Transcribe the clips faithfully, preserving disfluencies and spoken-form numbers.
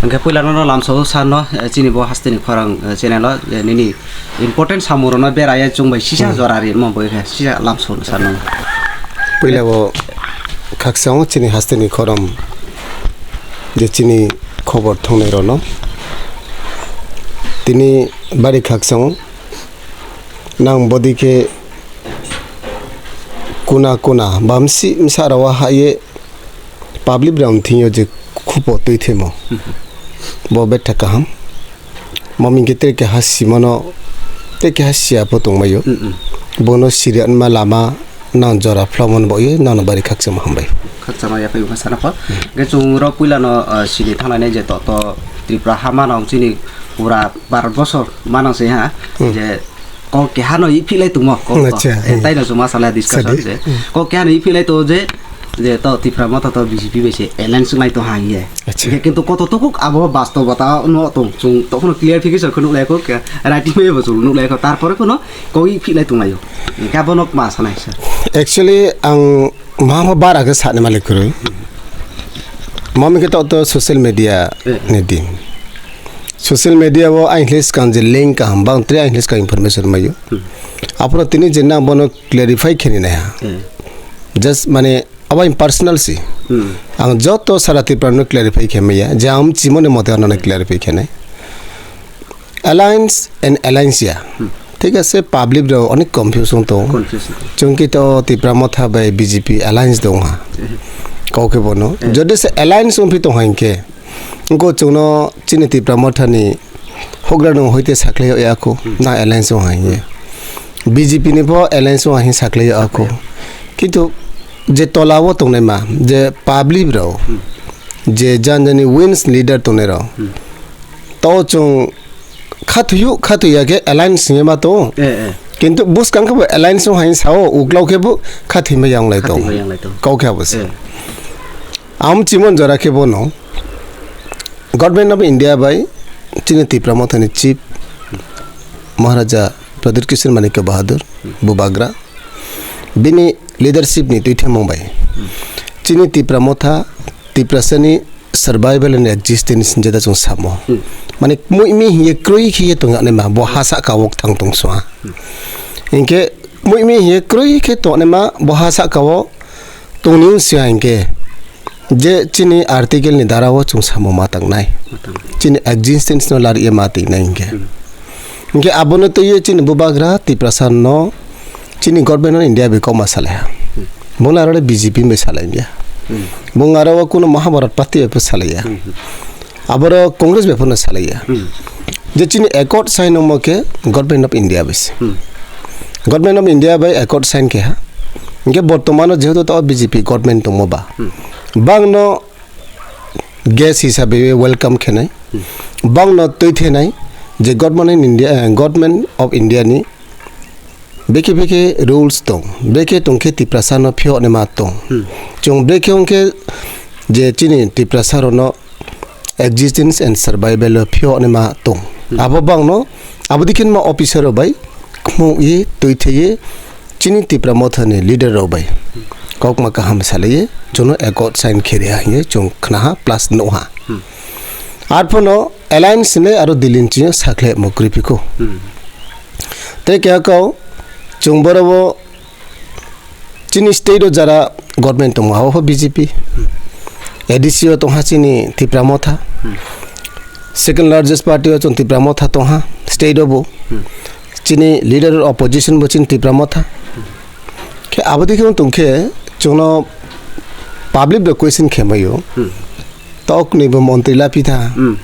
Hwnkhe puila nono lamsao sano, eh, chini bo hasteni khorang, eh, channel o, eh, nini important samung rokno beraiya chwng bai sisa Hmm. jora ri mo bo khe sisa lamsao sano. Puila bo khaksa o chini hasteni khorang je chini khobor thongnai rokno tini bari khaksa o nang bodi khe kuna kuna bamsi msa rawa ha ye public rok thing yo je khupo twi themo. Bo betha kaham. Moming ke tei keha simano, tei keha siya po tongmaio. Mm, mm. Bono siri anma lama nang jora phlomon bo ye nang bari khakchangma hambai. Khakchangma ya phai sana pa. Mm. Ge chung ro puila no, uh, sini thangnai je to, to Tripura ha manang chini pura Bharat bosor manang se ha. Mm. Je Kok keha no i philai tongmo, kok to. Acha, eh, hmm. Tai no chuma sala discussion Sadi. Je. Hmm. Kok keha no i philai to je, je to Tipra Motha to B J P bai se alliance nai to hang ye. Acha. Ye kintu koto to kok abo bastobata no tong chung to kono clarification ko nuk lai ko ke writing bai bo chung nuk lai ko tarpore kono kok i philai tong lai yo. Ka bono ma sanai sa. Actually, ang Mama bara khe sani malik kwrwi. Mami khe tok to social media Eh. ni din. Social media o ang hlis kang je link kaham bang tre ang hlis kang information mayo. Hmm. Apro tini je nang bono clarify kheni naiha. Eh. Just mane abo ang personal si. Hmm. Ang joto sara Tripura no clarify khe maya je ang chimoni mote ano clarify khenai. Alliance and alliance ya. Hmm. Thik ase, public rok onek confusion tong. Confusion. Chwng ki to Tipra Motha bai B J P alliance dong ha. Eh. Kau ke bono. Eh. Jodi se alliance wng phi tong ha hinkhe. Wngko chwngno chini Tipra Motha ni hogra no hoite sakle ya ko. Hmm. Na alliance wng ha hinkhe. B J P ni pho alliance wng ha hin sakle ya ko. Sakle ya. Kintu je tola o tongnai ma, je public rok, Hmm. je jan jani wins leader tongnai rok. Hmm. To chwng khathuyu, khathuya khe alliance singye ma to. Eh, eh. Kintu buskang khe bo alliance no hain sao, uklau khe bo khathima yang lai to. Khathima yang lai to. Kau khe abo se. Eh. Am chimon jora khe bono Government of India bai chini Tipra Motha ni chief Maharaja Pradyut Kishore Manikya Bahadur Bubagra bini leadership ni twi themong bai chini Tipra Motha Tiprasa ni survival and existence jeta chwng samo. Hmm. Mane, mui mi hiye kroi khiye tong ani ma, bo ha saka wok thang tong swa. Hmm. Inke, mui mi hiye kroi khe tong ani ma, bo ha saka wo tong ni unsi ha inke. Je chini article ni dara wo chwng samo ma tang nai. Ma tang. Chini existence no lar ye ma twi nai inke. Hmm. Inke abono twi ye chini bubagra Tiprasa no chini government of India bai kok ma salai ha. Hmm. Bung aro le B J P bai salai ya. Hmm. Bung aro o kuno Mahabharat party bai salai ya. Hmm. Aboro Congress bai phano salai ya. Hmm. Je chini accord sign wngmo khe Government of India bai se. Hmm. Government of India bai accord sign khe ha. Inke bortomano jehetu to B J P government tongmo ba. Hmm. Bang no guest hisabe welcome khenai. Hmm. Bang no twi thenai je government in India, eh, Government of India ni Beke beke rules tong, beke tong khe Tiprasa no phiyok ni ma tong. Hmm. Chwng beke hwn khe je chini Tiprasa rok no existence and survival o phiyok ni ma tong. Hmm. Abo bang no, abo dikhe ma officer rok bai khmuk ye, twi thwi ye, chini Tipra Motha ni leader rok bai kok ma kaham salai ye, chwng no accord sign khe ri ha hing ye chwng khna ha plus nuh ha. Hmm. Arphuno alliance hinwi aro Delhi ni chini sakle mo kwrwi phiko. Hmm. Tei keha kau chwng borok bo chini state o jara government tongo, abo pho B J P. Hmm. A D C o tongha chini Tipra Motha. Hmm. Second largest party o chwng Tipra Motha tongha state o bo. Hmm. Chini leader opposition bo chini Tipra Motha. Hmm. Khe abo dikhe wng tong khe chwngno public bo question khe maio. Hmm. Tok ni bo montri la pitha. Hmm.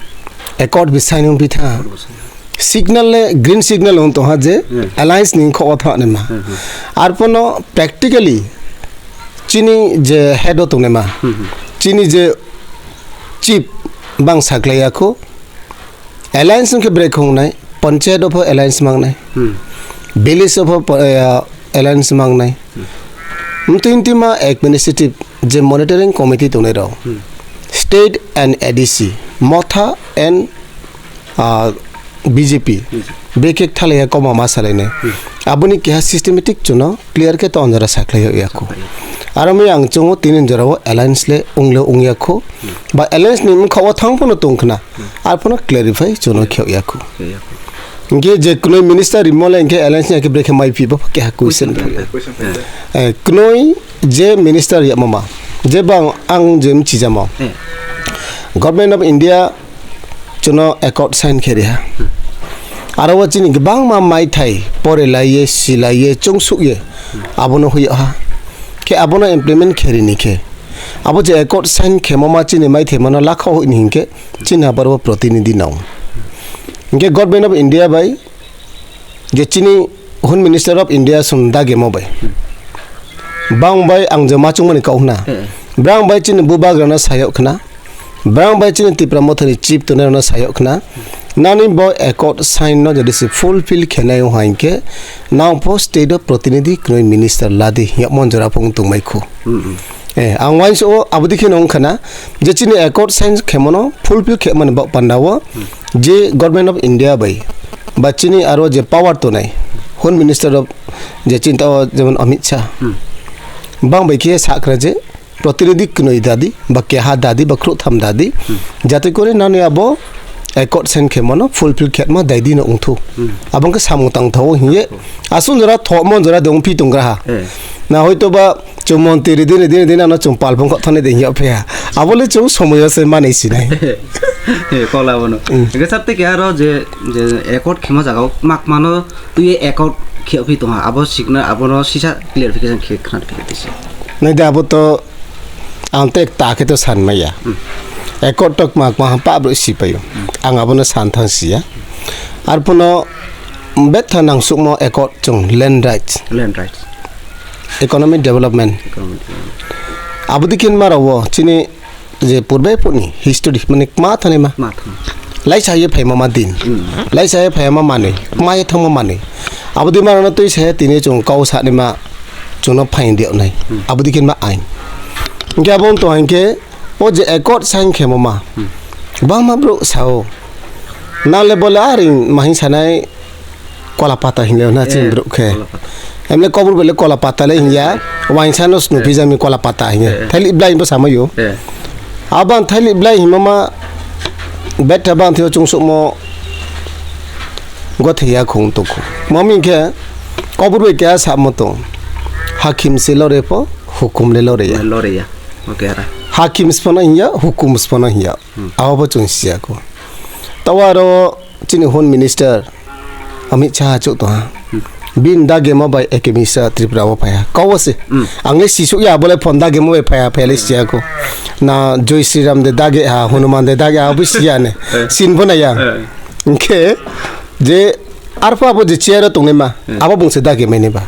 Accord bi sign wng pitha. Accord bo sign. Signal le green signal wng tongha je Hmm. alliance ni kho o thani ma. Hmm, hmm. Arpono practically chini je head o tongnai ma. Hmm, hmm. Chini je chief bang saklai ya kho. Alliance wng khe bwrwi khongnai, panchayat o pho alliance mangnai, Hmm. village o pho pa-, eh, alliance mangnai. Hmm. Mtwi mtwi ma administrative je monitoring committee tongnai rok, Hmm. state and A D C, Motha and, ah, B J P, Hmm. bwrwi khe thalaiya koma ma salainai. Hmm. Aboni keha systematic chwngno clear khe to anjara sakhlai ya kho. Sakhlai ya. Aro mi ang chungo tini jorao alliance le wngle wngya khu. Ba alliance ni mkha o thang phano tong khna. Ar phano clarify chuno kheo ya khu. Hinkhe je kunui minister rimo le hinkhe alliance ni hinkhe brekhe mai phi bo keha question phai. Eh, kunui je minister ya mama. Je bang ang je mchijamo. Government of India chuno accord sign khe riha. Aro o chini kwbangma maithai pore laiye, si laiye, chungsuk ye, abono huyo ha. Khe abono implement khe rini khe. Abo je accord sign khe mama chini maithai mano lakha hoi ni hinkhe chini aboro protinidhi nang. Hinkhe Government of India bai je chini Home Minister of India sum dagemo bai. Bang bai ang je machung mani kau hna. Brang bai chini bubagrana sayok khna. Brang bai chini Tipra Mothani chief tongnai rokno sayok khna. Nani bo accord sign no jodi se fulfill khenai o hain khe nang po state o protinidhi kunui minister ladi hiya mon jora phung tongmai khu. Eh, ang wainso o abodi kheno wngkha na je chini accord sign khemono fulfill khemani bok panda o je Government of India bai ba chini aro je power tonai Home Minister of je chinta o jemon Amit Shah bang bai khe sakra je protinidhi kunui dadi ba keha dadi ba khrutham dadi jate kore nani abo accord sign khe mano fulfill khe ma daidi no wngthu. Abang khe samung tang thawo hiye asun jora thok mon jora dong phi tong graha. Na hoito ba chung montri dini dini dini ano chung palpung kok thani de hiya phe ha. Abole chung somoyo se manai sinai. Kola bono. Ege sab te ke aro je je accord khema jaga mak mano tuye accord khe phi tong ha. Abo sikna abono sisa clarification khe khna khe tisi. Nai de abo to ang tek ta khe to san maya. Ekot tok mak ma pa bro si payo. Ang abono san thang siya. Ar puno betha nang sukmo ekot chung land rights, Land rights. Economic development. Economic development. Abodi kin mara wo chini je purbe puni history mani ma thani ma. Ma thang. Laisa ye phaima ma din. Laisa ye phaima mani. Ma ye thangma mani. Abodi mara no tui se tini chung kau sa ni ma. Chungno phain diok nai. Abodi kin ma ain. Hinkhe abo wng tong hinkhe o je accord sign khe mo ma. Bangma bro sao. Nang le bole a ring mahing sanai kola pata hinle na chini bro khe. Kola pata. Emle kobor bele kola pata le hinya. Wainsa no snu phi jami kola pata hinya. Thaili blai bo samayo. Aban thaili blai hima ma betha bang thio chung sukmo. Gothia khung tukhu. Mami khe kobor bai kya sa mo tong. Hakim se lore po, hukum le lore ya. Lore ya. Okay, ara. Hakim sphano hinya, hukum sphano hinya. Abo bo chung siya ko. Tawa aro chini Home Minister Amit Shah chuk to ha. Bin da gema bai ekemi sa Tripura o phaya. Kawo se. Ang le sisuk ya bole phone da gema bai phaya phaya le siya ko. Na Joi Shri Ram de dage ha, Hanuman de dage ha, obo siya ne. Sin bo na ya. Hinkhe je arpha abo je chair o tongnai ma, abo bung se dage mai ni ba.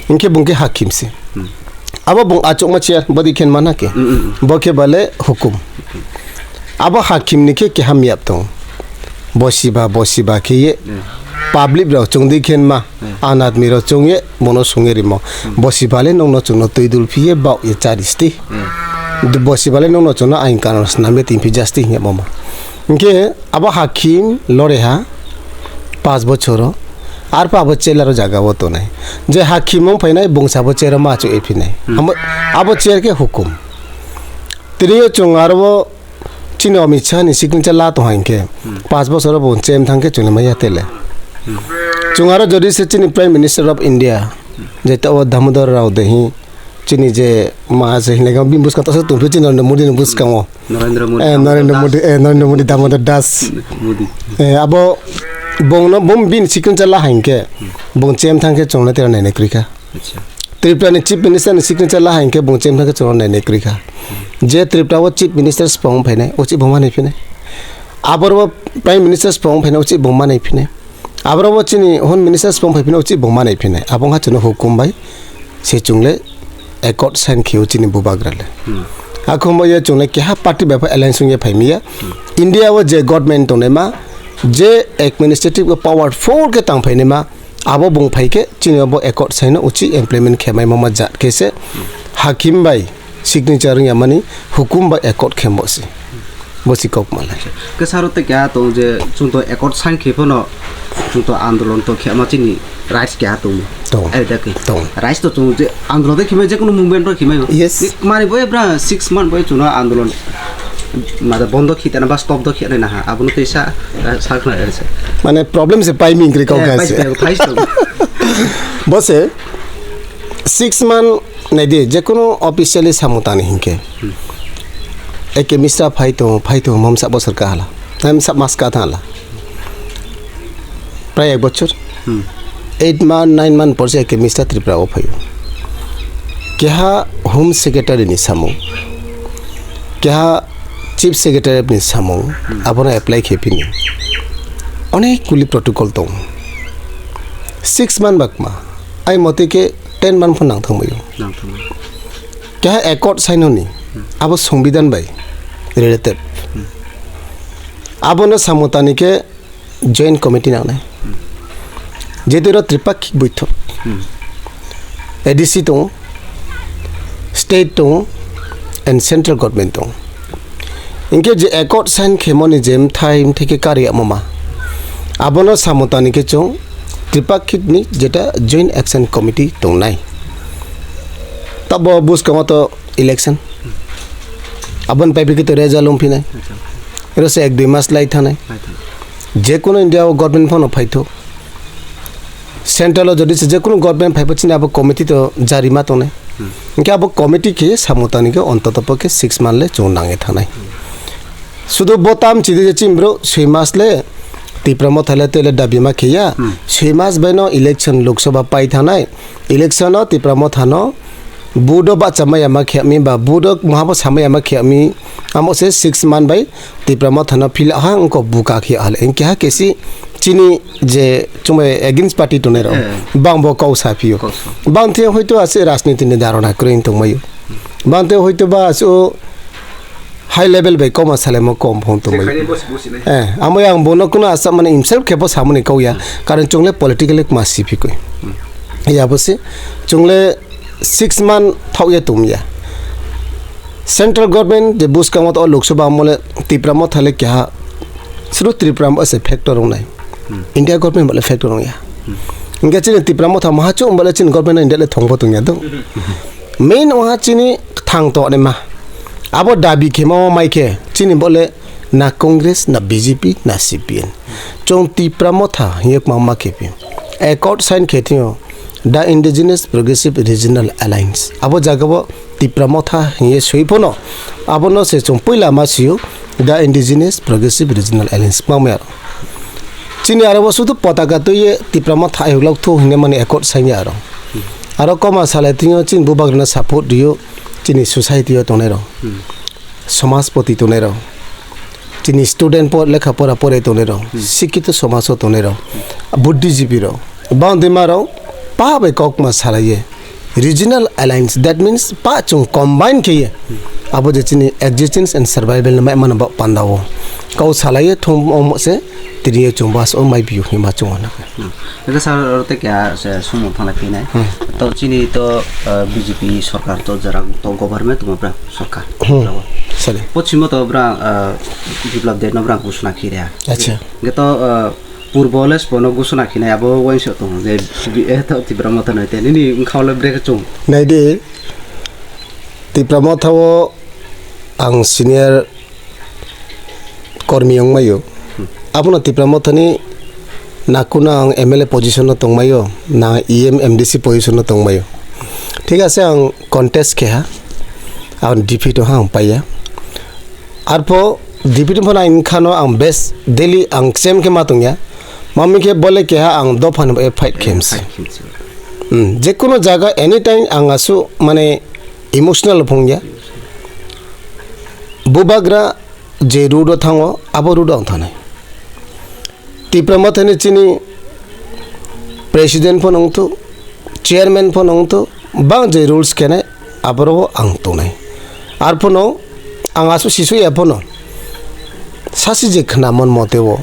Hinkhe bung khe hakim se. Abo bung achukma chair bodi khen mana khe. Bo khe bale hukum. Abo hakim ni khe keha miyap tong. Bosiba bosiba khe ye public rok chungdi khen ma. Anadmi rok chungye bono sungye rimo. Bosi bale nongno chungno twi dul phiye bau ye charisti. Bosi bale nongno chungno ain kanon snamye tin phi jasti hinya mama. Hinkhe abo hakim lore ha pas bochoro. Arpha abo chair o jaga o tonai. Je hakim wng phainai bungsa bo chair o ma chu ephinai. Abo chair khe hukum. Tini yo chung aro Chini Amit Shah ni signature la tong hinkhe, panch bochor bo chem thang khe chwngno maya tele. Chwng aro jodi se chini Prime Minister of India, je ta o Damodar Rao de hi, chini je ma je hinle gam bini bwskango ta se tong phi chini Narendra Modi ni bwskango. Narendra Modi, eh, Damodar Narendra Das. Modi, eh, Narendra Modi, eh, Damodar Das. Modi. Eh, abo bongno bom bini signature la hinkhe, bong chem thang khe chwngno tera nai nai kwrwi kha. Acha. Tripura ni Chief Minister ni signature la hinkhe bung chem thangkhe chwng nai nai kwrwi kha. Je Tripura o Chief Minister swpang phainai, o Chief bo manai phinai. Aboro Prime Minister swpang phainai, o Chief bo manai phinai. Aboro bo chini Home Minister swpang phai phinai, o Chief bo manai phinai. Abo wngkha chwngno hukum bai se chwngle accord sign khio chini bubagra le. Hmm. Akhumbo ye chwngle keha party bai pha alliance wngye phai miya. Hmm. India o je government tongnai ma, je administrative o powerful khe tang phainai ma, Abo bung phai khe chini bo accord saino uchi implement khe mai mama jat khe se hakim bai signature wngya mani hukum bai accord khe bo se. Bo si kok malai. Kwcharo tei keha tong je chwng to accord sign khe phano chwng to andolon to khe ma chini rights keha tong. Tong. Ai, da khe. Tong. Rise to tong je andolon de khimai, je kono movement ro khimai. Yes. Ni mani boy bra six month boy chuno andolon. Mada bondo khitana ba stop do khitana na ha. Abono tei sa, eh, sa khna ese. Mane problem se pai ming kri kau Eh, ka pai se. Pai, pai to. Bo se six month nai de je kono officially samung tani hinke. Hmm. Eke misra phai to, phai to mamsa bosor ka hala. Mamsa mas ka thala. Prai ek bochor. Hmm. Eight month, nine month porse eke Mister Tripura o phaio. Keha Home Secretary ni samung, keha Chief Secretary ni samung, hmm, abono apply khe pini. Onek kuli protocol tong. Six month bakma. Ai mote ke ten month phun nang thangmayo. Nang thangmayo. Keha accord sign oni. Hmm. Abo Songbidan bai related. Hmm. Abono samung tani ke Joint committee nangnai. Hmm. Jehetu oro tripakhik boithok. Hmm. A D C tongo, state tongo, and central government tongo. Hinkhe je accord sign khemoni je mthai mthai khe kariyamo ma. Abono samung tani khe chwng tripakhik ni jeta joint action committee tongnai. Tabo bwskango to election. Aboni pai pikhe to result wngphinai. Acha. Ero se ek dui mas lai thanai. Lai thanai. Jekunu India o government phano phaithok. Central o jodi se jekunu government phaipa chini abo committee to jari ma tongnai. Hmm. Hinkhe abo committee khe samung tani khe ontoto pokhe six month le chwng nangwi thanai. Hmm. Sudu bo tam chidi je chini bro soi mas le Tipra Motha le tele dabi ma khiya. Hmm. Soi mas bai no election Lok Sabha pai thanai. Election o Tipra Motha no Budo bacha maya ma khiyami ba budo muhabo samaya ma khiyami amo se six month bai Tipra Motha no phila ha wngko buka khiya hale wngke ha kesi chini je chumai against party tonai rok. Eh. Bang bo kau sa phiyo. Kau sa. Bang the hoito ase rajniti ni dharana kwrwi tongmayo. Bang the hoito ba ase o high level bai koma salaimo kom phong tongmayo. Khaini bosi bosi nai. Eh, amo yang bono kuno asa mane himself khe bo samani kau ya. Hmm. Karon chungle politically ma si phikoi. Hmm. Ya bo se chungle six month thok ya tum ya. Central government je bwskango to Lok Sabha amole Tipra Motha le keha suru Tripura mo se factor wngnai. Hmm. India government bole factor wngya. Hmm. India chini Tipra Motha maha chu bole chini government India le thongbo tongya do. Hmm. Main waha chini thang to ne ma. Abo dabi khe ma mai khe chini bole na Congress, na B J P, na C P M. Chong Tipra Motha hiye ma ma khe pi. Accord sign khe thio. The Indigenous Progressive Regional Alliance. Abo jaga bo Tipra Motha hiye sui phono. Abo no se chong puila ma siyo. The Indigenous Progressive Regional Alliance. Ma ma ya. Chini aro bo sudu potaka tuye Tipra Motha ayuk lok thu hine mani accord sign ya aro. Aro koma salai tingo chini bubagrana support diyo chini society o tongnai ro. Hmm. Somajpoti tongnai rok, chini student po lekha pora porai tongnai rok, hmm, sikito somajo tongnai rok, buddhijibi rok, bangdima rok pa bai kokma salaiye regional alliance, that means pa chung combine kheye abo je chini existence and survival ni mai mano ba panda o kau salaiye thum omo se tini chung bas o mai biyo hima chung o naka. Hmm. Tei sir, oro tei keha se sumung thanglai phinai. Hmm. To chini to, uh, B J P sorkar to jara to government tongma bra sorkar. Hmm. Brao. Sale. Pochimo to bra, uh, Biplab Deb no bra ghosona khiria. Acha. Ge to, uh, purbo le spo no ghosona khinai abo wainso tong je bi-, eh, to Tipra Motha no te nini wngkha le brek chung. Nai di Tipra Motha o ang senior kormi wngmaio. Hmm. Abono Tipra Mothani nakuna ang M L A position no tongmaio, na E M, M D C position no tongmaio. Thik ase, ang contest khe ha, ang defeat ha ang paiya. Arpho defeat phano ang khano ang best daily ang sem khe ma tongya. Mami khe bole keha ang dophan bai fight khemsi. Fight khemsi. Hmm, jekunu jaga anytime ang asu mane emotional phungya. Bubagra je road o thango, abo road o ang thanai. Tipra Mothani chini president phano wngthu, chairman phano wngthu, bang je rules khenai, aboro ang tongnai. Arphano ang asu sisu ya phano sasi je khna mon mote o.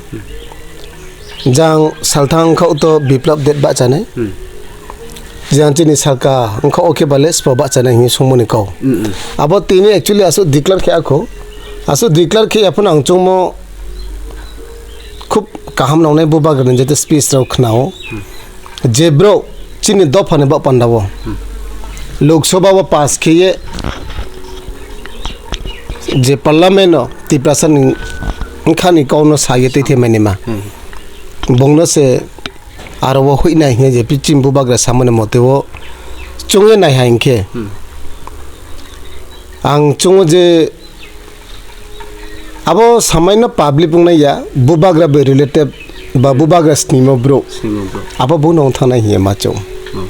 Jang salthang wngkha o to Biplab Deb bahchanai. Hmm. Jang chini salka wngkha o khe bale spo bahchanai hinwi songmani kau. Hmm, hmm. Abo tini actually aswk declare khe akho. Aswk declare khe yaphano ang chongmo khub kaham nangnai bubagrani jete speech rok khnao. Hmm. Je bro chini dophani ba panda o. Hmm. Lok Sabha o pass khe ye je parliament o Tiprasa ni wngkha ni kok no sa ye twi thai mani ma. Hmm. Bung no se aro o hoi nai hing ye je pichim bubagra samani mote o chong ye nai ha hing khe. Hmm. Ang chungo je abo samaino public wngnai ya, bubagra bai related ba bubagra snimo bro. Snimo bro. Abo bo nong thangnai hiya ma chung. Hmm.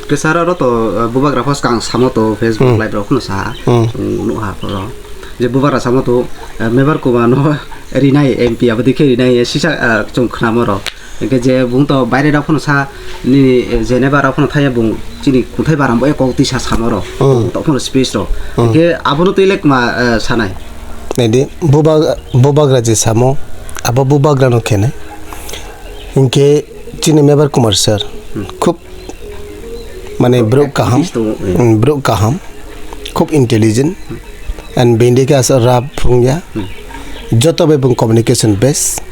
Ke sara ro to, eh, bubagra phos kang samo to Facebook Hmm. live rok no sa. Hmm. Chung nuk ha poro. Je bubagra samo to, eh, member kuma no rinai M P abo dikhe rinai sisa, eh, chung khnamo ro. Hingke je bung to baire rok phano sa nini, eh, Geneva rok phano thaya bung chini kuthai baram bo kok tisa samo ro. Hmm. To phano space ro. Hmm. Hingke abono twi le kma, eh, sanai. Naidi, buba-, bubagra je samo, abo bubagra no khenai. Hingke chini Mebar Kumar sir, Hmm. khub mane Khub bruk kaham, activist tongo, eh. Hmm, bruk kaham, khub intelligent. And bini khe aswk rap phwrwngya. Hmm. Joto bai bung communication best.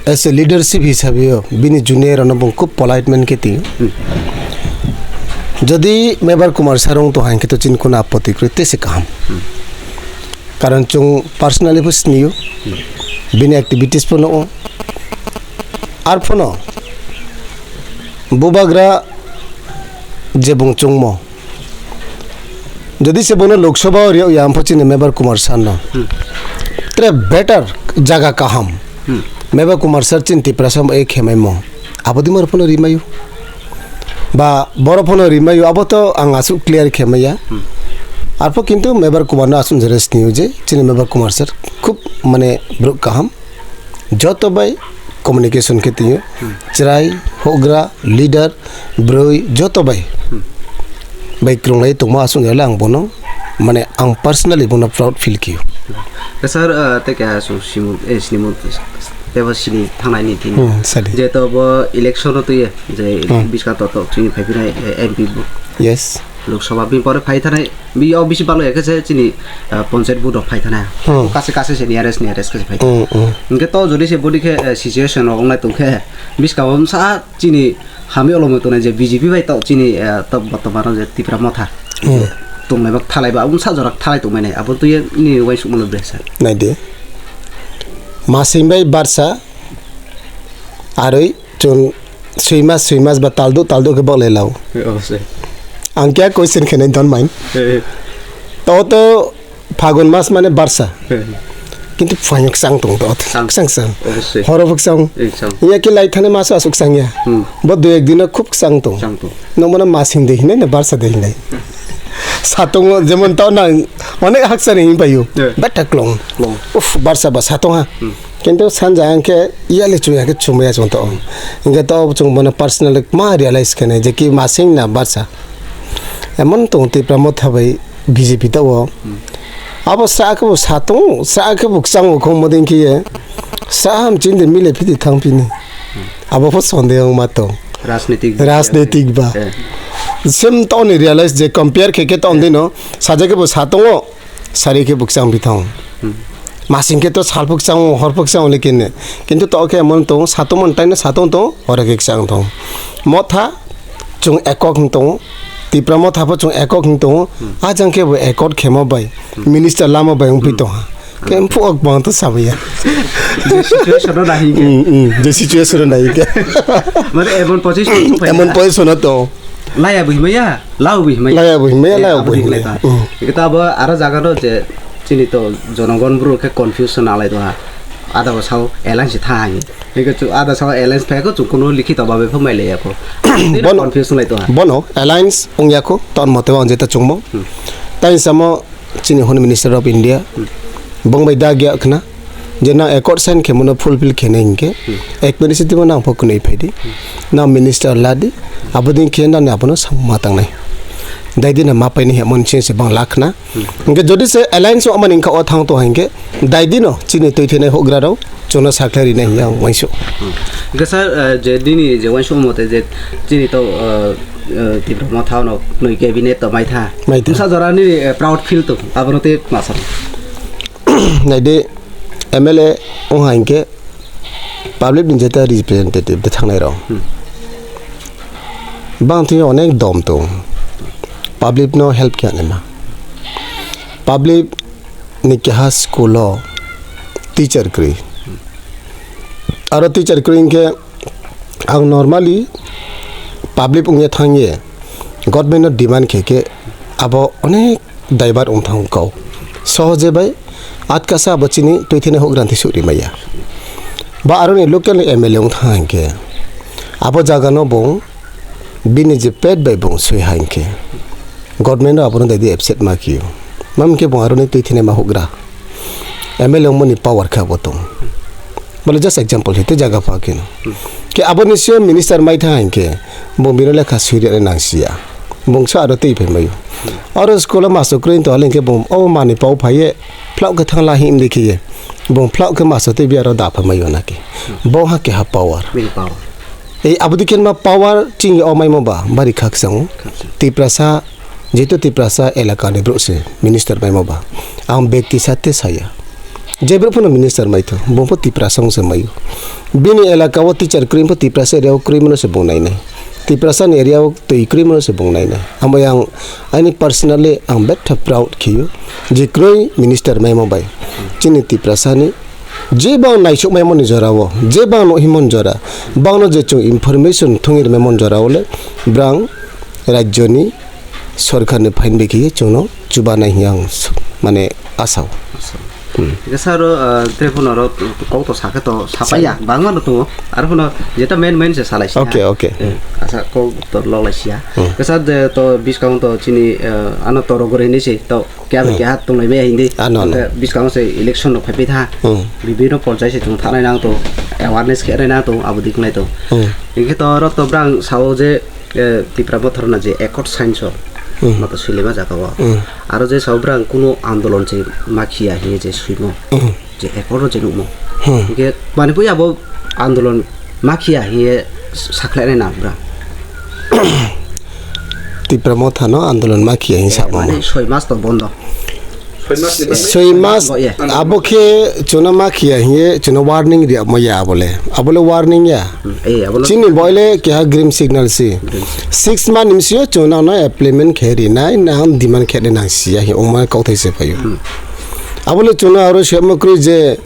As a leadership hisabe o bini junior rokno bung khub polite man khe twi. Hmm. Jodi Mebar Kumar sir wng tong hang khe to chini kono apoti kwrwi tei se kaham. Hmm. Karon chwng personally bo siniyo. Hmm. Bini activities bo nugo. Arphano bubagra je bung chungmo. Jodi se bono Lok Sabha o riyok ya, ampho chini Mebar Kumar sir no. Hmm. Tre better jaga kaham. Hmm. Mebar Kumar sir chini Tiprasa e khemaimo. Abo di mar phano rimayu. Ba boro phano rimayu, abo to ang asuk clear khemaya. Hmm. Arpho kintu Mebar Kumar no asuk jere sniyo je, chini Mebar Kumar sir khub mane bruk kaham. Joto bai communication khe twiyo. Hmm. Chwrai, houhgra, leader, bwrwi, joto bai. Hmm. Bai kwrwnglai tongma aswk ya le ang bono, mane ang personally bono proud feel khiyo. Sir, uh, tei keha su simu, eh, sinimu, tebo sini thangnai ni thini. Hmm, sadi. Je to bo election o twiye, je Hmm. biska to to chini phai phinai, eh, M P bo. Yes. Lok Sabha bini pore phai thanai, bi o bisi balo ya khe se chini, ah, panchayat vote rok phai thanai. Hmm. Kase kase se nearest nearest khe se phai. Hmm, hmm. Hingke to jodi se bodi khe, eh, situation rok wngnai tong khe, biska o wngsa chini hami olomoi tongnai je B J P bai to chini, eh, to botomano je Tipra Motha. Hmm. Tongnai bak thalai ba, wngsa jora thalai tongmai nai. Abo twi ni uaisuk mano bre sir. Nai di. Masing bai barsa aroi Chwng swi mas, swi mas ba taldu, taldu khe bok le lao. Obosoi. Ang kya question khe nai, don't mind. Eh, eh. To, to Phagun mas mane barsa. Eh, eh. Kintu phaiyung kwchang tong to. Kwchang. Kwchang, kwchang. Obosoi. Horo bo kwchang. Eh, kwchang. Iya khe lai thani mas aswk kwchang ya. Hmm. Bo dui ek dino khub kwchang tong. Kwchang tong. Nokmano masing de hinai na barsa de hinai. Satung jemon to na onek haksa ni hin payu. Eh. Bata klong. Klong. Uf, barsa ba satung ha. Hmm. Kintu sanja hwnkhe yali chumya khe chumya chwng to. Hwnkhe to chwng bono personally ma realize khenai je ki masing na barsa. Emon tong Tipra Motha bai B J P to o. Hmm. Abo sa khe bo satung, sa khe bo kwchang o khong moding khe ye. Sa ham chinde mile phiti thang pini. Hmm. Abo pho sonde ong ma to. Rajnitik. Rajnitik ba. Eh. Sem to ni realize je compare khe khe to Eh. Dino. Saja khe bo satung o. Sari khe bwkchang bithang. Hmm. Masing khe to sal bwkchang, hor bwkchang lekene. Kintu to khe emon tong, satung man taino satung tong, hor khe kwchang tong. Motha chwng ekok hwn tongo. Tipra Motha pho chwng ekok hwn tongo. Hmm. Ajang khe bo ekot khemo bai, Hmm. minister lama bai wngphi Hmm. tongha. Khe mphu ok bang to sabaya. Je situation no nahi khe. Hmm, hmm. Je situation no nahi khe. Mane emon position no phai Emon na. Position no to. Laya bo himaya, lao bo himaya. Laya bo himaya, Eh, lao abo bo di himaya. Lai ta. Hmm. Eke ta abo aro jaga no je chini to jonogon bru khe confusion alai do ha. Ada bo sao alliance tha hai. Eke chu ada sao alliance phai ko chu kuno likhi to ba be phai mai le ya ko. Bono, confusion lai do ha. Bono alliance ong ya ko ton mote ong jeta chungmo. Hmm. Tai samo chini Home Minister of India, Hmm. bong bai da gya khna, je nang accord sign khe mono fulfill khe nai hinkhe, Hmm. ek minute sitimo nang pho kwnwi phai di, Hmm. nang minister la di, abo din khe nang abono samung ma tangnai. Dai dina ma paini hemon chini se bang lakhna. Hmm. Hinkhe jodi se alliance o amani hinkhe o thang to hinkhe, dai dino chini twi thinai houhgra rok, Chwngno sakhlai rina hiya ang uansuk. Hmm. Hwnkhe sir, eh, je nini je uansuk mote je chini to, eh, eh, Tipra Motha no nwi cabinet to maitha. Maitha. Bwsa jora nini, eh, proud feel to, abono tei ma sano? Naidi, M L A wngha hinkhe public ni jeta representative de thangnai rok. Hmm. Bang thwi onek dom tong. Public no help khe anima. Public ni keha school o teacher kwrwi. Aro teacher kwrwi hinkhe ang normally public wngya thangye government no demand khe khe abo onek daibar wng thang kau. Sohoje bai atkasa abo chini twi thani huk granthi suk rimaya. Ba aroni local M L A wng thang hinkhe abo jaga no bung bini je pet bai bung sui ha hinkhe government o abono daidi absent ma kio. Mam hinkhe bung aroni twi thani ma hugra. M L A wngmani power khe abo tong. Bole just example hete jaga pha keno. Ke aboni sio minister mai thang hinkhe bung bino lekha sui rina nang sia. Bungsa aro tei phai mayo. Aro school o master kwrwi to hinkhe bung o mani pau phaiye phlak khe thang la him dikhiye. Bung phlak khe master tei biaro da phai mayo naki. Bo ha keha power. Will power. Ei abodi khen ma power ching o maimo ba bari khakchang. Khakchang. Tiprasa, jehetu Tiprasa elaka ni bro se minister maimo ba. Ang bekti sate saya. Je bro phano minister maitho, bungpho Tiprasa wng se maio. Bini elaka o teacher kwrwi pho Tiprasa area o kwrwi mano se bung nainai. Tiprasa ni area o twi kwrwi mano se bung nainai. Amo yang ani personally ang betha proud khiyo. Je kwrwi minister maimo bai. Chini Tiprasa ni je bang naisuk maimo ni jora o, je bang no himon jora, bang no je chung information thungwi rwmai mon jora o le brang rajyo ni sorkar ni phain bai khiye chwngno chubanai hiya ang s-, mane asao. Asao. Hmm. Hingke sir, ah, telephone oro kok to sakhe to sapaiya, bangma no tongo. Aro phano jeta main main se salai siya. Okay, okay. Eh, asa kok to lolai siya. Hmm. Hingke sir, je to biskang to chini, eh, ano toro gore hinui se to keha bai Hmm. keha tonglai maya hindi. Ah, no, no. Hingke biskang se election no phaipai tha. Hmm. Bibino porjai se chung thanai nang to, awareness khe nang to, abo dik nai to. Hmm. Hingke to oro to brang sao je eh, Tipra Motha rok na je accord sign so, Hmm. ma to swilima jaga o. Hmm. Aro je sabo brang kuno andolon se ma khiya hiye je swimo, Hmm. je accord o je nukmo. Hmm. Hingke manipui abo andolon ma khiya hiye sakhlainai na brang. Tipra Motha no andolon ma khiya hin Eh, sakma mane ma. Soi mas to bondo. Soi mas ni bagwi? Soi mas, Oh, yeah. Abo khe chwngno ma khiya hiye chwngno warning ri amo ya abole. Abole warning ya. Hmm, eh, abole Chini boile keha green signal si. Green signal. Six month ni sio chwngno no implement khe ri nai, nang demand khe nai nang siya hi ongma kok thai se phaio. Hmm. Abole chwngno aro semo kroi je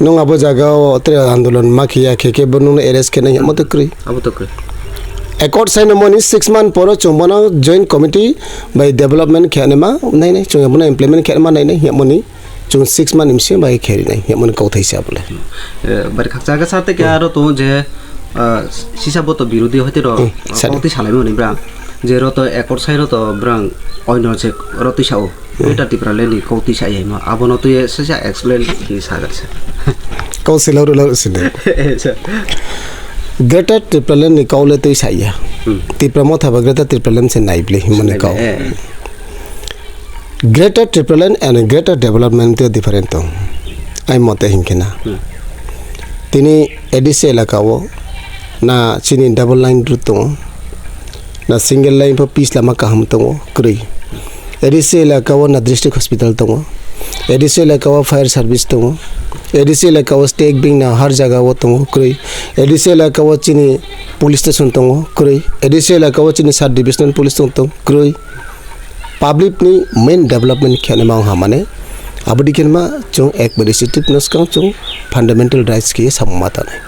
nung abo jaga o tre andolon ma khiya khe khe bo nungno arrest khe nai amo to kroi. Abo to kroi. Accord sign moni six month poro chwng bono joint committee bai development khe nai ma nai nai chwng bono implement khe ma nai nai hi moni. Chwng six month ni bisingo bai khe rinai, hwnwi kok thai se abole. Eh, bari khakchang khe sir, tei khe Hmm. aro tongo je, ah, sisa bo to birodhi hoite rok, Hmm, ah, sir. Kok twi salaimani brang. Je ro to accord sai ro to brang oino je ro twi sao. Hmm. Greater Tipraland ni kok twi sa yaima. Abono twi sisa explain khe sagar se. Kok se loro loro sini. Eh, sir. Greater Tipraland ni kok le twi sa ya. Hmm. Tipra Motha ba Greater Tipraland se nai bli himani Nai bli, kok. Eh. Greater Tipraland and Greater Development tei different tong. Ai mote hinkhe na. Hmm. Tini A D C elaka o na chini double line road tongo. Na single line pho pis lama kaham tongo, kwrwi. A D C elaka o na district hospital tongo. A D C elaka o fire service tongo. A D C elaka o state bank na har jaga o tongo, kwrwi. A D C elaka o chini police station tongo, kwrwi. A D C elaka o chini sub divisional police tongo, kwrwi. Public ni main development khenma wngha mane, aboni khenma chwng administrative no swkang chwng fundamental rights khe samung ma tanai.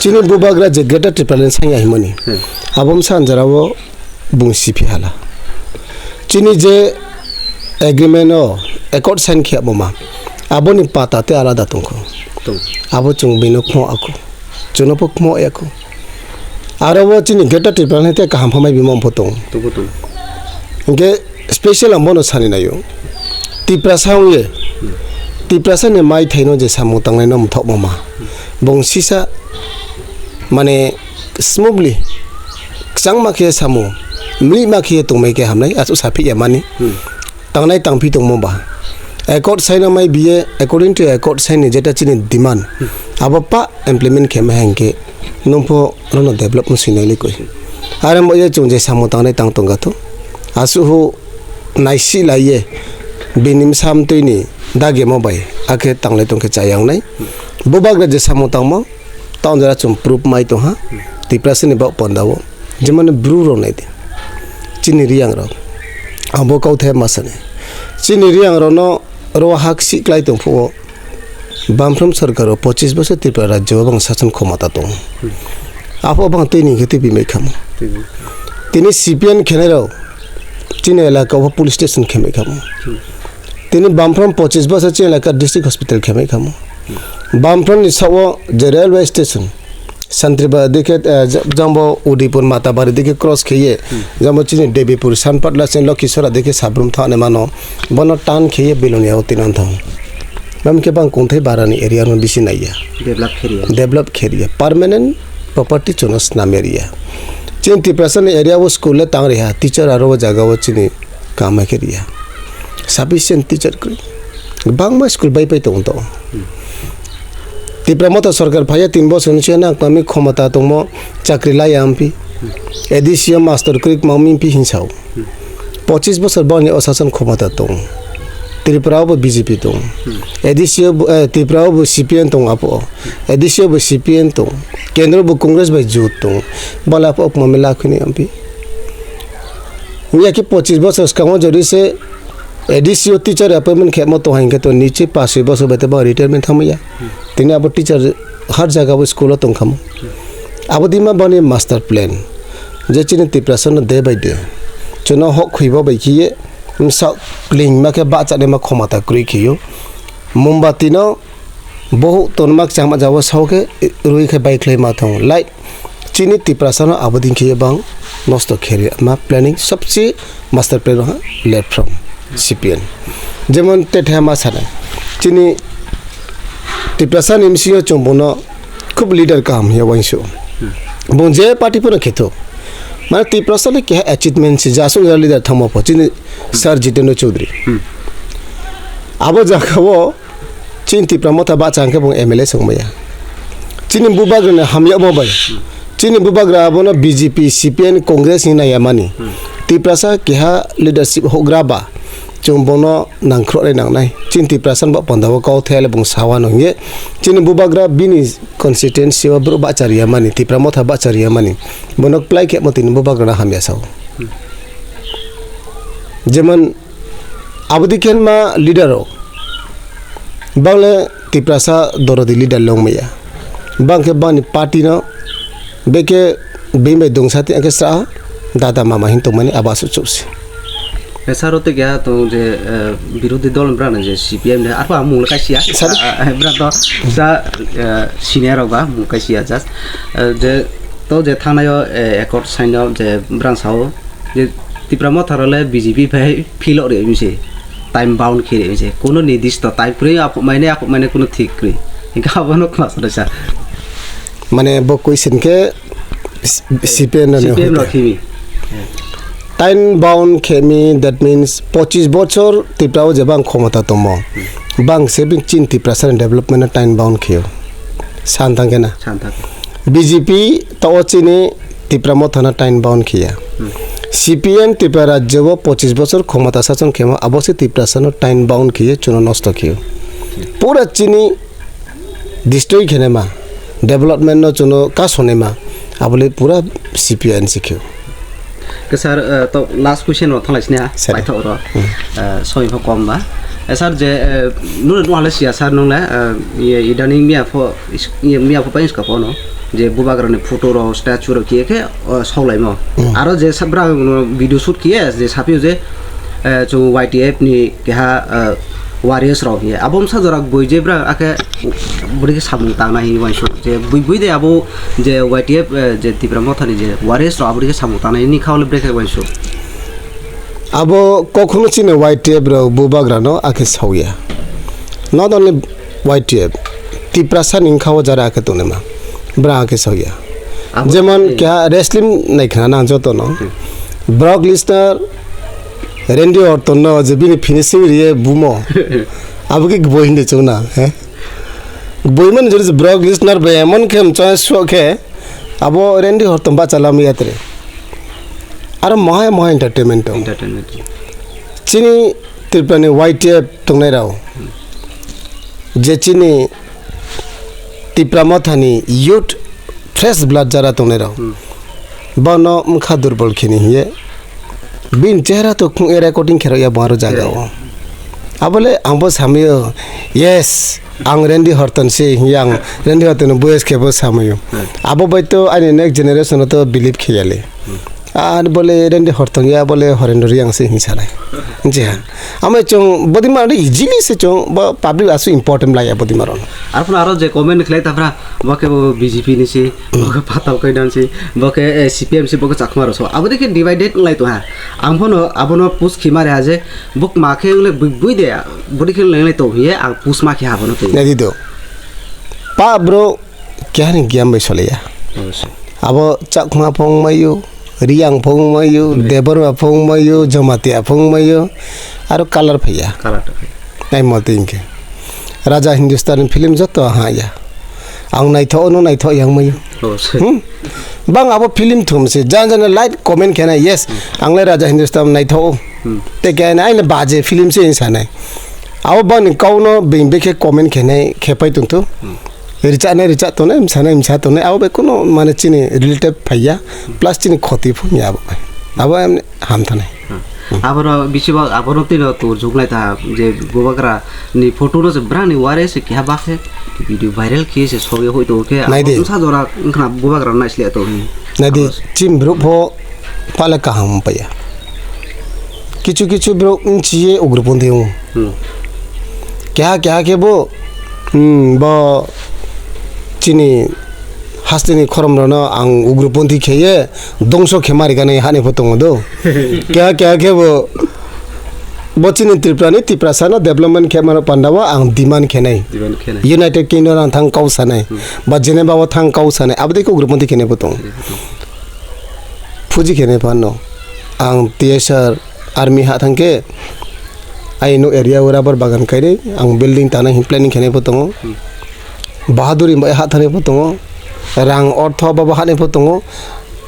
Chini bubagra je Greater Tipraland sanya himani, Hmm. abo msa anjara o bung siphi hala. Chini je agreement o accord sign khe abo ma, aboni pata te alada tongkho. Tong. Abo chwng bino khmo ako. Chwngno pho khmo yako. Aro bo chini Greater Tipraland hai tei kaham hamai bima pho tong. Tubu tong. Hingke special ang bono sani naio. Tiprasa wngye. Tiprasa ni mai thaino je samung tangnai no mthok mama. Bong sisa mane smoothly kwchangma khe samung mlima khe tongmai khe hamnai aswk saphi ya mani. Hmm. Tangnai tangphi tongmo ba. Accord sign o mai biye, according to accord sign ni jeta chini demand, abo pa implement khe ma hengke nungpho rono develop no sinai likoi. Are mo ye chung je samo tangnai tang tong gato. Asu hu naisi lai ye bini sam tui ni dage mo bai akhe tanglai tong khe chayang nai. Bubagra je samo tangmo, Town jora chwng proof mai tongha, Tiprasa ni bok panda o. Jemon bru rok nai di. Chini Riyang rok. Abo kau the ma sani. Chini Riyang rok no ro hak si klai tong phuo. Bamphrom sarkar o pochis bosor Tripura rajyo o bang sason khomota tong. Apo bang tini khe twi bimai khamo. Tini C P M khenai rok. Chini elaka o police station khemai khamo. Tini Bamphrom pochis bosor chini elaka district hospital khemai khamo. Bamphrom ni sao je railway station. Santriba dikhe, eh, j-, jangbo Udaipur Matabari dikhe cross kheye, jangbo chini Debipur Sanpatla chini Lokhisora dikhe sabrum thani mano, bono tan kheye Belonia o tinan thang. Bam khe bang kungthai barani area no bisi naiya. Develop kheriya. Develop kheriya. Permanent property chuno snam area. Chini Tiprasa ni area o school le tang reha, teacher aro o jaga o chini kama kheriya. Sufficient teacher kwrwi. Bangma school bai pai tongo to. Tipra Motha sarkar phaiya tin bosor ni siyana ang tami khomota tongmo chakri laiya ampi. A D C o master kwrwi mangmi ampi hinsao. Pochis bosor boni o sason khomota tong. Tripura o bo B J P tong. A D C o bo, eh, Tripura o bo C P M tong apo. A D C o bo C P M tong. Kendro bo Congress bai jut tong. Bala apo okmami lakhini ampi. Wngya khe pochis bosor swkango jodi se A D C o teacher appointment khemo tong hinkhe to niche pash soi bosor bai tebo retirement thangmaya. Tini abo teacher har jaga bo school o tongkhamo. Abo dima bani master plan. Je chini Tiprasa no day by day. Chuno hok khuibo bai khiye msa klingma khe bahchani ma khomota kwrwi khiyo. Mombati no Bohu tonma chama jabo sao khe rwi khe bai khlai ma thang. Like chini Tiprasa no abo din khe bang nosto kheri ma planning sobse master plan ha led from C P M. Jemon te the ma sana. Chini Tiprasa ni M C O chwng bono khub leader kaham ya wangsu. Bong je party pono khetho. Mane Tiprasa le keha achievement si jasung ya leader thangma pho chini Sir Jitendra Chaudhary. Abo jaga o Chini Tipra Motha bahcha hwnkhe bong M L A songmaya. Chini bubagrani hamyamo bai. Chini bubagra abono B J P, C P M, Congress hinwi naiyamani. Tiprasa keha leadership hokgra ba. Chwng bono nangkhroknai nangnai. Chini Tiprasa bo pondao kau thele bong sawano hingye. Chini bubagra bini constituency o borok bahcha riyamani, Tipra Motha bahcha riyamani. Bono kwplai khe mo tini bubagrano hamya sao. Jemon Aboni khe ma leader rok. Bangle Tiprasa dorodi leader longmaya. Bang khe bani party no beke bini bai dongsa tei khe sa dada mama hin tongmani abo aswk chukse. Sir, o tei keha tong je, eh, birodhi dol ni brano je C P M ni arphuh mung kaisa ya. Sir? Ah, ah, brano sa, eh, senior rok ba mung kaisa ya just. Eh, je to je thangnai o, eh, accord sign o je brang sao. Je Tipra Motha rok le B J P bai philok ri se, time bound khe ri se, kuno nidisto time kwrwi aphuk mai nai, aphuk mai nai kuno thik kwrwi. Hinkhe abono khna sa sa. Mane bo question khe C P M no C P M no hwnkhe. Khimi. Time bound khe mi, that means pochis bochor Tipra o jeba ang khomota tongmo. Bang se bini chin Tiprasa ni development no time bound khe o. San thang khe na. San thang. B J P to o chini Tipra Motha no time bound khiya. Hmm. C P M Tipra Rajya o pochis bochor khomota sachon khemo abo se Tiprasa no time bound khiye chuno nosto khiyo. Pura chini destroy khenema, development no chuno kasonema, abole pura C P M si khiyo. Ke sir, eh, to last question ro thalai sini ha, sir. Paithak ro, hmm, eh, soi pho kom ba. Eh, sir, je, eh, nune nung hale siya, sir, nung le, eh, ye, idani miya pho, is-, ye, miya pho pa iska pho no, je bubagra ni photo ro, statue ro, kiye khe, eh, saulai mo. Hmm. Aro je sabra no video shoot kiye, je sapyo je, eh, chung Y T F ni keha, eh, warriors rok ye. Abo msa jora bui je bra akhe buri khe samung tang nai hinwi uansuk. Je bui bui de abo je Y T F, eh, je Tipra Motha ni je warriors rok abo buri khe samung tang nai hinwi kha le brekhe uansuk. Abo kokhuno chini Y T F rok bubagra no akhe sauya. Not only Y T F, Tiprasa ni wngkha o jara akhe tongnai ma. Bra akhe sauya. Abo jemon ni keha wrestling nai khna nang joto no. Hmm. Brock Lesnar, Randy Orton no je bini finishing riye bumo. Abo khe boi hindi chuna, he? Boimani jodi Brock Lesnar bai emon khe mchang suak khe, abo Randy Orton bacha lamwi yatre. Aro mohai mohai entertainment tong. Entertainment. Chini Tripura ni Y T F tongnai rao. Je chini Tipra Motha ni youth fresh blood jara tongnai rao. Hmm. Bono wngkha durbol khini hiye. Bini chehra to khung e recording kherok ya bo aro jaga o. Abole ang bo samayo, yes, ang Randy Horton se hiye ang Randy Horton boyes khe bo samayo. Abo bai to ani next generation to believe kheyali. Ar bole Randy Horton ya bole Horendra Reang se hinwi sanai. Nji ha. Amo chwng bodima ri easily se chwng bo public asu important laya bodima ron. Arphuno aro je comment khlai ta phra, bo khe bo B J P ni si, bo khe patal kaidan si, bo khe, eh, C P M si, bo khe Chakma rok so. Abo de khe divided wng lai to ha. Ang phono abono push khi mare ha je, bo ma khe wng le bui bui de, bo de khe wng lai to hiye, ang push ma khe ha bono twi. Nai di do. Pa bro, keha ni giyan bai solaiya. Obviously. Abo Chakma phung mayu, Riyang phung mayu, Debbarma phung mayu, Jamatia phung mayu, aro colour phaiya. Colour ta phaiya. Ai mol tin khe. Raja Hindustan film joto haya. Ang naithok no naithok yang mayu. Obviously. Hmm? Bang abo film thum se, jan jan like comment khena, yes, ang le Raja Hindustan naithok. Hmm. Te khe ai le baje film se sanai. Abo bang ni kau no bing bekhe comment khena, khepai tong thu. Hmm. Richak nai richak tongnai, msa nai msa tongnai, abo bai kuno mane chini relative phaiya, plus chini khoti phumya abo bai. Abo em ham thanai. Hmm. Abono bisi ba, abono tino to juklai ta je bubagra ni photo no je brani ware se keha bakhe video viral khe se soge hoi to khe. Nai de. Sa jora wngkhna bubagra nai sle to. Nai de, abo chim bro pho pale kaham paya. Kichu kichu bro nchiye ugroponthi ung. Hmm. Keha keha khe bo, hmm, bo chini hasteni khoromrokno ang ugroponthi kheye dongso khe marikani hani pho tongo do. Keha keha khe bo, bo chini Tripurani Tiprasano development khe mano pandao ang demand khenai. Demand khenai. United Kingdom ang thang kau sanai. Hmm. Ba Geneva o thang kau sanai. Abodai khe ugroponthi khenai pho tongo. Phuji khenai phano ang T S R army ha thangkhe, ai no area o rubber bagan kainai, ang building tana hin planning khenai bo tongo. Hmm. Bahaduri bai ha thani bo tongo, rang ortho babo hani bo tongo,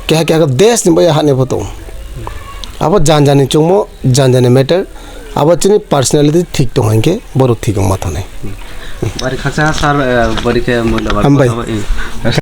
keha keha desh ni bai hani bo tongo. Abo jan jan ni chungmo, jan jan ni matter, abo chini personality thik tong hinkhe borok thik wngma thanai. Bari khaksa sir, eh, bari khe munda Hambai.